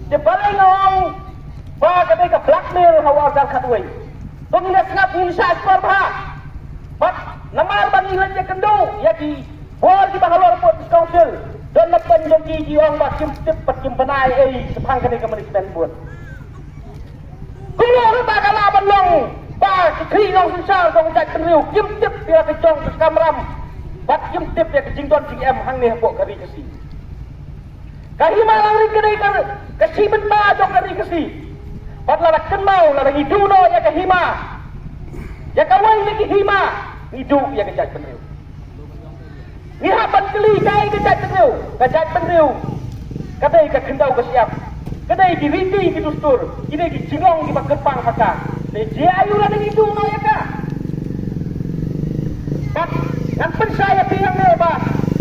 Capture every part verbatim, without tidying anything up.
Te balei nga ong ba ka dei ka blackmail ha u arhajar khatwei? To ngin ïa sngap, ngin shah shkor bha. Bad namar ba ngi leit ïakynduh ïa ki bor kiba halor Port District Council, don na pdeng jong ki ki ong ba kim tip bad kim bna ei ei shaphang kane ka management board. Kumno ruh ba ka lah ban long ba ki khlieh nongsynshar jong ka jaitbynriew kim tip ïa ka jong ka kamram bad kim tip ïa ka jingdon jingem hangne hapoh ka ri Khasi. Ka Hima Langrin ka dei ka, ka shi bynta jong ka ri Khasi. Bad lada kynmaw, lada ngi duh noh ïa ka hima, ïa kawei na ki hima, ngi duh ïa ka jaitbynriew. Ngi hap ban kylli kaei ka jaitbynriew, ka jaitbynriew ka dei ka khyndew ka shyiap, ka dei ki riti ki dustur, ki dei ki jinglong kiba kyrpang ha ka. Te jia aïu lada ngi duh noh ïa ka? Bad ngan pynshai ïa phi hangne ba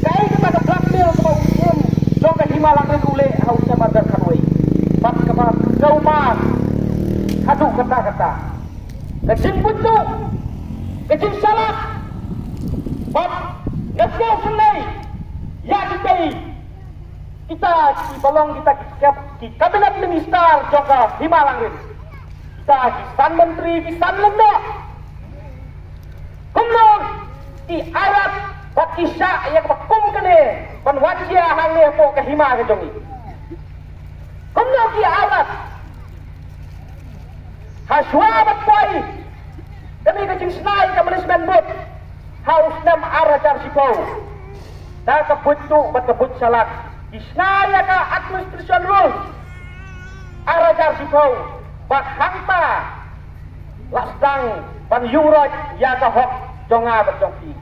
kaei kata ka blackmail kaba u siem jong ka Hima Langrin u leh ha u snem arhajar khatwei. Bad kaba kyndew ma haduh katta katta. Ka jingbuit duh, ka jingshalak. Bad nga sngewsynei ïa kita, kita kiba long kita ki kab-, ki cabinet minister jong ka Hima Langrin. Kita ki san myntri, ki san lyngdoh. Kumno ki ailad bad ki shah ïa kaba kum kane ban wan jia hangne hapoh ka hima ka jong ngi? Kumno ki ailad? Hashwa ban poi kane ka jingshna ïa ka management board ha u snem arhajar shiphew, da ka buit duh bad ka buit shalak ki shna ïa ka administration rules arhajar shiphew, bad hangta la sdang ban ïuhroit ïa ka hok jong nga bad jong phi.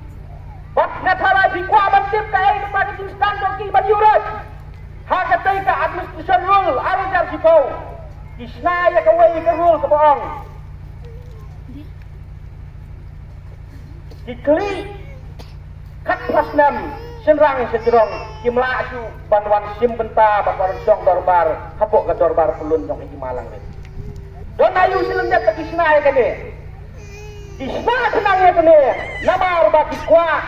Bad nga tharai phi kwah ban tip kaei kata ka jingsdang jong ki ban ïuhroit. Ha katei ka administration rule arhajar shiphew, ki shna ïa kawei ka rule kaba ong ki khlieh khatphra snem shynrang sha jrong kim lah shuh ban wan shim bynta bad wan shong dorbar hapoh ka dorbar pyllun jong ka Hima Langrin. Don aïu shi lyndet ba ki shna ïa kane? Ki shna khnang ïa kane namar ba ki kwah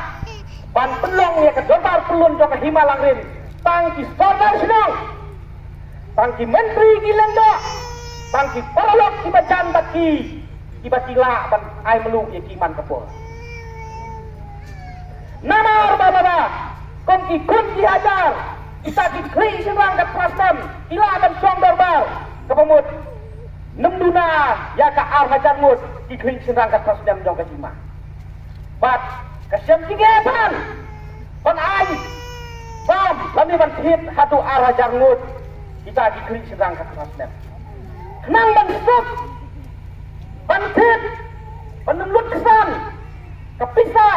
ban pynlong ïa ka dorbar pyllun jong ka Hima Langrin tang ki sordar shnong, tang ki myntri ki lyngdoh, tang ki paralok kiba jan bad ki, kiba ki lah ban ai mluh ïa ki man ka por. Namar ba lada kum ki khun ki hajar kita ki khlieh shynrang khatphra snem ki lah ban shong dorbar, kaba mut nym duna ïa ka arhajar ngut ki khlieh shynrang khatphra snem jong ka hima. Bad ka shem jingeh ban, ban ai bam lane ban thied haduh arhajar ngut kita ki khlieh shynrang khatphra snem. Khnang ban suk, ban thied, ban nym lut ksan ka pisa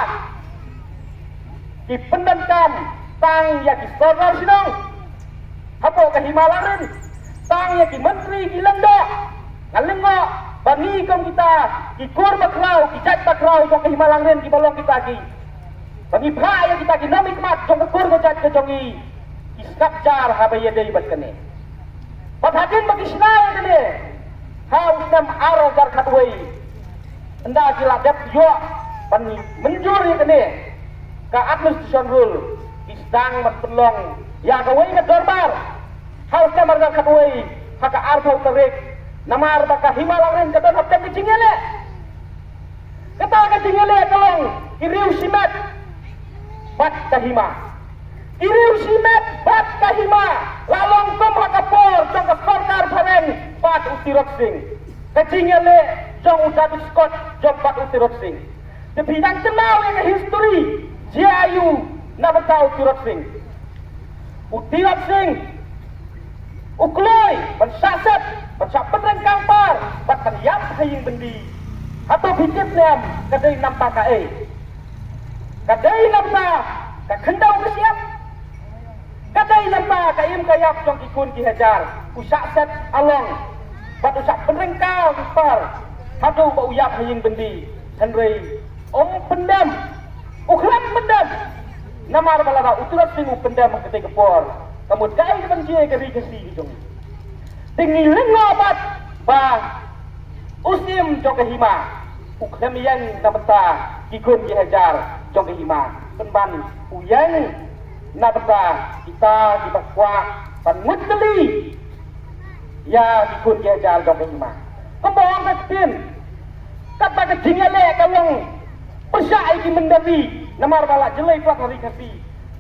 ki pyndonkam tang ïa ki sordar shnong hapoh ka Hima Langrin, tang ïa ki myntri ki lyngdoh. Nga lyngngoh ba ngi kum kita ki kur bakhraw, ki jait bakhraw jong ka Hima Langrin kiba long kita ki, ba ngi phah ïa kita ki nongmihkhmat jong ka kur ka jait ka jong ngi, ki sngap jar haba ïadei bad kane. Bad hadien ba ki shna ïa kane ha u snem arhajar khatwei, ynda ki la dep ïoh ban mynjur ïa kane ka administration rule, ki sdang ban pynlong ïa kawei ka dorbar ha u snem arhajar khatwei ha ka arphew tarik, namar ba ka Hima Langrin ka don hapdeng ka jingïaleh. Kata ka jingïaleh ka long ki riew shimet bad ka hima. Ki riew shimet bad ka hima la long kum ha ka por jong ka sorkar phareng bad u Tirot Sing. Ka jingïaleh jong u David Scott jong bad u Tirot Sing. Te phi dang kynmaw ïa ka history, jia aïu na bynta u Tirot Sing? U Tirot Sing u kloi ban shah set, ban shah pynrem kangpar bad ban ïap ha ïing byndi. Hato phi tip ne em ka dei namta kaei? Ka dei namta ka khyndew ka shyiap. Ka dei namta ka im ka ïap jong ki khun ki hajar. U shah set along bad u shah pynrem kangpar haduh ba u ïap ha ïing byndi. Hynrei um pyndem, u khlem pyndem. Namar ba lada u Tirot Sing u pyndem ha katei ka por, ka mut kaei kaban jia ïa ka ri Khasi ka jong ngi? Te ngi lyngngoh pat ba u Syiem jong ka hima u khlem ïeng na bynta ki khun ki hajar jong ka hima, pynban u ïeng na bynta kita kiba kwah ban ngut kali Ïa ki khun ki hajar jong ka hima. Kumba ong ka ktien. Katba ka jingïaleh ka long pyrshah ïa ki mynder ri. Namar ba la jlei pat ha ri Khasi.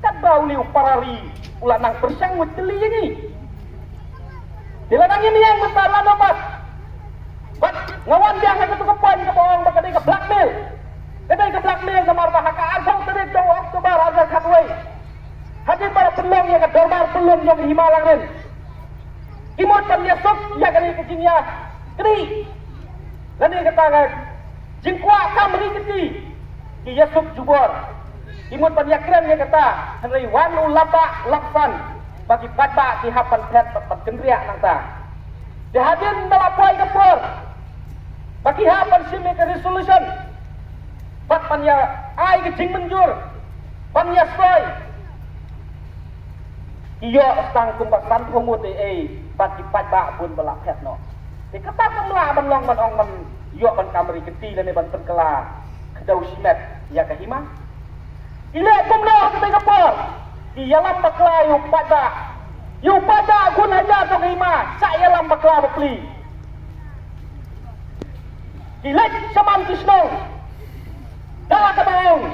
Katba u lieh u para ri u la nang pyrshang ngut tylli ïa ngi. Te lada ngim ïeng mynta lano pat. Bad nga wan biang ha katu ka point kaba ong ba ka dei ka blackmail. Ka dei ka blackmail namar ba ha ka arphew tarik jong u October arhajar khatwei. Hadien ba la pynlong ïa ka dorbar pynlong jong ka hima Langrin. Ki mut ban ïasuk ïa kane ka jingïaknieh. Lane kata ka jingkwah kam ri kti. Ki ïasuk jubor. Ki mut ban ïakren ïa kata. Hynrei wan u lapbah lapsan. Ba ki paidbah ki hap ban phet ban kynriah nangta. Te hadien ba la poi ka por. Ba ki hap ban shim ïa ka resolution. Bad ban ïa ai ka jingmynjur. Ban ïa soi. Ki ïoh tang kumba sanphew ngut ei ei bad ki paidbah bun ba la phet noh. Te kata kam lah ban long ban ong ban ïoh ban kam ri kti lane ban pynkylla khyndew shimet ïa ka hima. Ki leh kumno ha kata ka por. Ki ïalam bakla ïa u paidbah. Ïa u paidbah khun hajar jong ka hima. Sa ïalam bakla bapli. Ki leit shaman ki shnong. Da kaba ong.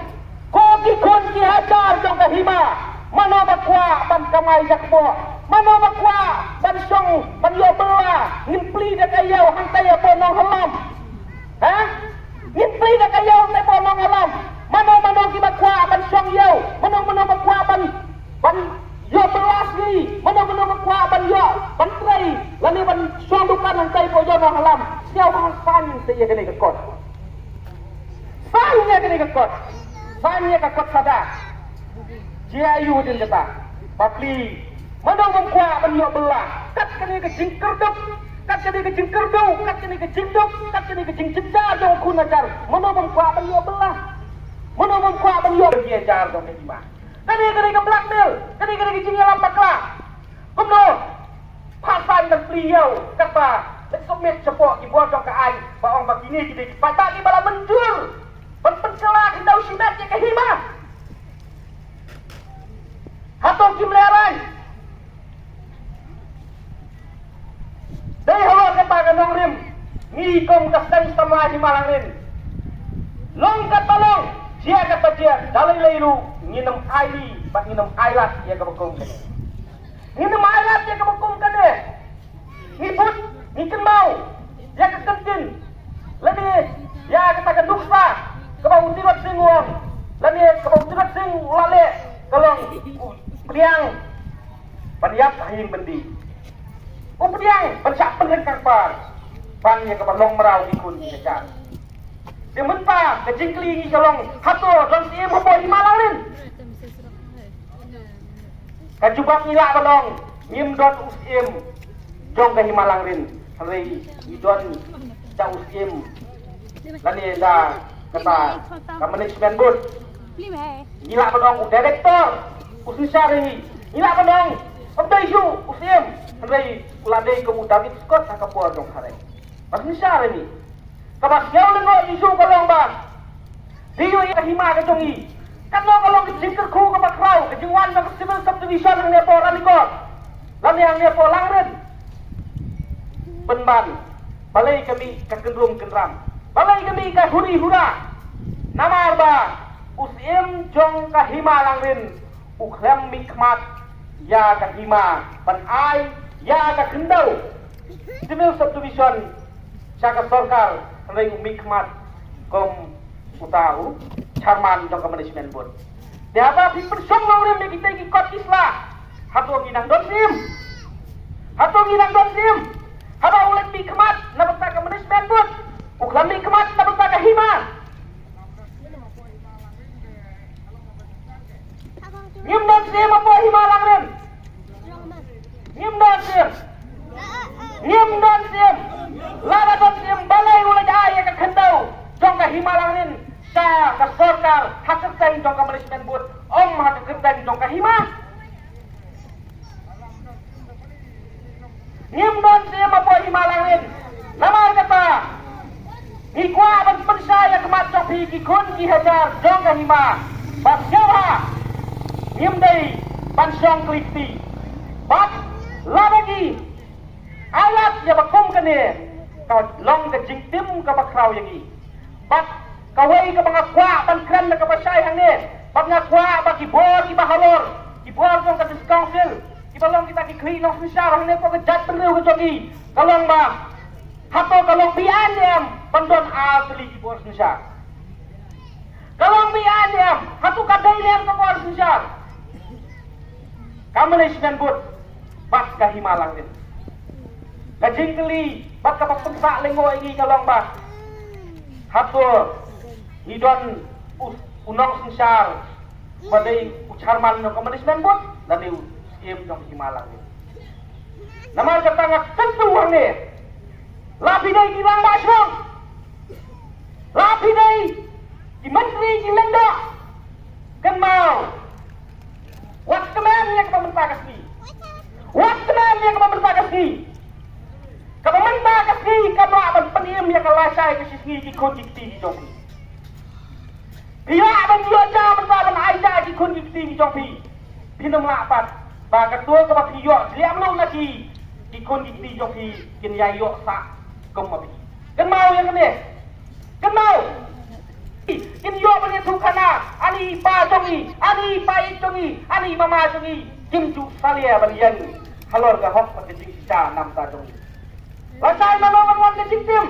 Ko ki khun ki hajar jong ka hima. Mano ba kwah ban kamai jakpoh. Mano ba kwah ban shong ban ïoh bylla. Ngin plie da ka ïew hangtai hapoh Nonghalam. Ha? Ngin plie da ka ïew hangtai hapoh Nonghalam. Mano mano ki ba kwah ban shong ïew. Mano mano ba kwah ban ban ïoh bylla sngi, mano mano ba kwah ban ïoh, ban trei, lane ban shong dukan hangtai hapoh Nonghalam. Sngewbha sign te ïa kane ka kot. Sign ïa kane ka kot. Sign ïa ka kot sada. Jia ïa u din kata. Bapli. Mano bym kwah ban ïoh bylla. Kat kane ka jingkyrduh. Kat kane ka jingkyrduh. Kat kane ka jingduk. Kat kane ka jingjynjar jong u khun hajar. Mano bym kwah ban ïoh bylla. Mano bym kwah ban ïoh bylla jong ka hima. Kane kane ka blackmail, kane kane ka jingïalam bakla. Kumno? Phasan ban plie ïew katba leit submit shapoh ki bor jong ka aiñ ba ong ba kine ki dei ki paidbah kiba la mynjur ban pynkylla khyndew shimet ïa ka hima. Hato kim lehrain? Dei halor kata ka nongrim, ngi kum ka seng samla Hima Langrin. Long katba long, jia katba jia, da lei lei ruh, ngin ym ailad, bad ngin ym ailad ïa kaba kum kane. Ngin ym ailad ïa kaba kum kane. Ngi bud, ngi kynmaw ïa ka kyntien. Lane ïa kata ka nuksa kaba u Tirot Sing u ong. Lane kaba u Tirot Sing u la leh ka long u pdiang ban ïap ha ïing byndi. U pdiang ban shah pynryngkang par ban ïa kaba long mraw ki khun ki kjat. Te mynta ka jingkylli ngi ka long, hato don syiem hapoh Hima Langrin? Ka jubab ngi lah ban ong, ngim don u syiem jong ka Hima Langrin, hynrei ngi don da u syiem lane da kata ka management board. Ngi lah ban ong u director u synshar ïa ngi. Ngi lah ban ong ym dei shuh u syiem, hynrei u la dei kum u David Scott ha ka por jong u Hare. Ba synshar ïa ngi. Kaba sngewlyngngoh ïa u ka long ba dei ïa ka hima ka jong ngi. Katno ka long ka jingkyrkhu kaba khraw ka jingwan jong ka civil subdivision hangne hapoh Ranikor lane hangne hapoh Langrin. Pynban balei ka mih ka kynrum kynram, balei ka mih ka huri hura? Namar ba u syiem jong ka Hima Langrin u khlem mihkhmat ïa ka hima ban ai ïa ka khyndew civil subdivision sha ka sorkar, hynrei u mihkhmat kum uta u chairman jong ka management board. Te haba phi pynshong nongrim ïa kita ki kot ki sla, hato ngi nang don syiem? Hato ngi nang don syiem? Haba u leit mihkhmat na bynta ka management board, u khlem mihkhmat na bynta ka hima. Ngim don syiem hapoh Hima Langrin. Ngim don syiem. Ngim don syiem. Lada don syiem balei u leit ai ïa ka khyndew jong ka Hima Langrin sha ka sorkar ha kyrteng jong ka management board, ym ha ka kyrteng jong ka hima. Ngim don syiem hapoh Hima Langrin. Namar kata ngi kwah ban pynshai ïa khmat jong phi ki khun ki hajar jong ka hima ba sngewbha ngim dei ban shong kli kti. Bad lada ki ailad Ïa ba kum kane ka long ka jingtim kaba khraw ïa ngi. Bad kawei kaba nga kwah ban kren na kaba shai hangne, bad nga kwah ba ki bor kiba halor, ki bor jong ka District Council, kiba long kita ki khlieh nongsynshar hangne hapoh ka jaitbynriew ka jong ngi, ka long ba hato ka long beaiñ ne em ban don ar tylli ki bor synshar. Ka long beaiñ ne em, hato ka dei ne em ka bor synshar, ka management board bad ka Hima Langrin. Ka jingkylli bad kaba pynsah lyngngoh ïa ngi ka long ba hato ngi don u, u nongsynshar ba dei u chairman jong ka management board lane u Syiem jong ka Hima Langrin. Namar kata nga kyntu hangne, la phi dei ki rangbah shnong, la phi dei ki myntri ki lyngdoh, kynmaw, wat kmen ïa kaba mynta ka sngi. Wat kmen ïa kaba mynta ka sngi. Kaba mynta ka sngi kam lah ban pynim ïa ka lashai ka shisngi ki khun ki kti ki jong phi. Phi lah ban ïoh ja mynta ban ai ja ki khun ki kti ki jong phi. Phin ym lah pat ba kato kaba phi ïoh jliah mluh na ki, ki khun ki kti jong phi kin ïa ïoh sah kum ma phi. Kynmaw ïa kane. Kynmaw. Kin ïoh ban ïathuh khana, ani i pa jong i, ani i pa ïeit jong i, ani i mama jong i, kim ju salia ban ïeng halor ka hok bad ka jingshisha na bynta jong i. Lashai mano ban wan ka jingtim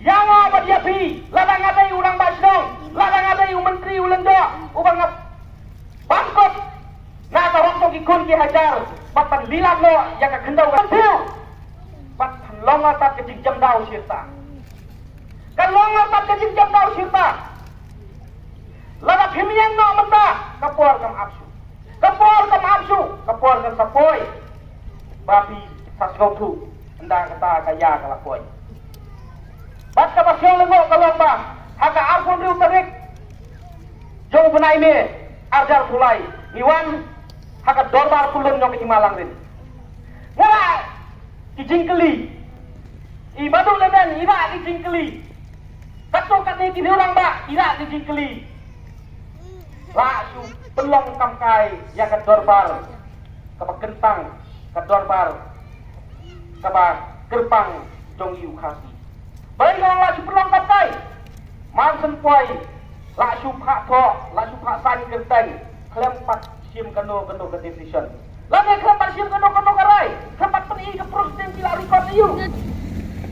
ïa nga bad ïa phi, lada nga dei u rangbah shnong, lada nga dei u myntri u lyngdoh uba nga bam kot na ka hok jong ki khun ki hajar bad ban lilam noh ïa ka khyndew ka thiew. Bad kan long artat ka jingjamdaw shirta. Kan long artat ka jingjamdaw shirta. Lada phim ïeng noh mynta, ka por kam ap shuh. Ka por kam ap shuh, ka por kan sa poi. Ba phi sa sngewthuh ynda kata ka ïa ka la poi. Bad kaba sngewlyngngoh ka long ba ha ka arphew hynriew tarik jong u bnai May, arhajar arphew lai, ngi wan ha ka dorbar pyllun jong ka Hima Langrin. Nga rah ki jingkylli. I Bah Duh Leben i rah ki jingkylli. Katto katne ki rangbah i rah ki jingkylli. La shu pynlong kam kai ïa ka dorbar kaba kyntang, ka dorbar kaba kyrpang jong i u Khasi. Balei nga ong la shu pynlong kam kai? Man shen poi la shu phah thoh, la shu phah sign kyrteng khlem pat shim kano kano ka decision. Lane khlem pat shim kano kano ka rai, khlem pat pyni ka proof stamp ki la record ïa u.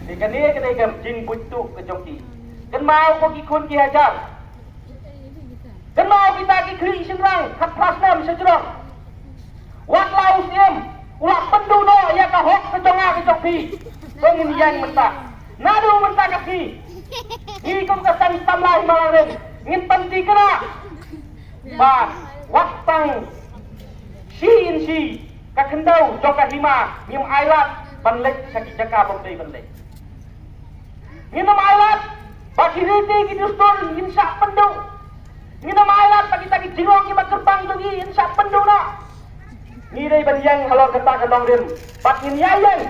Te kane ka dei ka jingbuit tuh ka jong ki. Kynmaw ko ki khun ki hajar. Kynmaw kita ki khlieh shynrang khatphra snem sha jrong. Wat la u Syiem u la pynduh noh ïa ka hok ka jong nga ka jong phi, to ngin ïeng mynta. Naduh mynta ka sngi, ngi kum ka seng samla Hima Langrin ngin pynthikna ba wat tang shi inshi ka khyndew jong ka hima ngim ailad ban leit sha ki jaka bym dei ban leit. Ngin ym ailad ba ki riti ki dustur ngin shah pynduh. Ngin ym ailad ba kita ki jingrong kiba kyrpang jong ngi ngin shah pynduh noh. Ngi dei ban ïeng halor kata ka nongrim bad ngin ïa ïeng.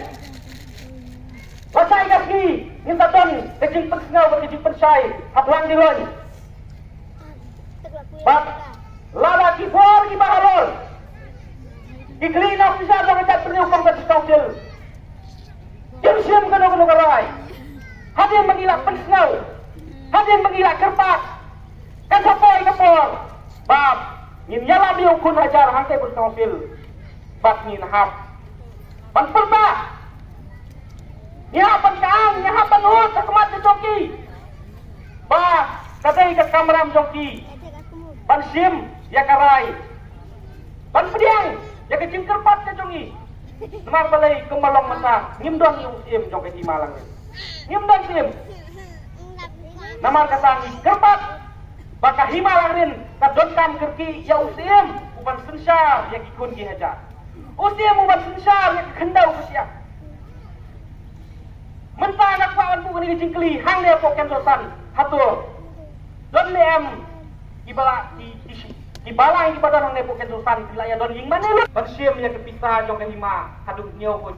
Lashai ka sngi ngin sa don ka jingpynsngew bad ka jingpynshai ha Plang Diloin. Bad lada ki bor kiba halor, ki khlieh nongsynshar jong ka jaitbynriew kum ka District Council, kim shim kano kano ka rai. Hadien ba ngi la pynsngew, hadien ba ngi la kyrpad, kan sa poi ka por ba ngin ïalam ïa u khun hajar hangtei District Council bad ngin hap ban pyrta. Ngi hap ban kang, ngi hap ban ud ha khmat ka jong ki ba ka dei ka kamram jong ki ban shim ïa ka rai, ban pdiang ïa ka jingkyrpad ka jong ngi. Namar balei kumba long mynta ngim don ïa u Syiem jong ka Hima Langrin. Ngim don Syiem. Namar kata ngi kyrpad ba ka Hima Langrin ka donkam kyrkieh ïa u Syiem u ban synshar ïa ki khun ki hajar. U Syiem u ban synshar ïa ka khyndew ka shyiap. Mynta nga kwah ban buh kane ka jingkylli hangne hapoh Kendro San, hato don ne em ki bala, ki, ki, ki balang kiba don hangne hapoh Kendro San ki la ïa don ïing mane lut ban shim ïa ka pisa jong ka hima haduh hynñiewphew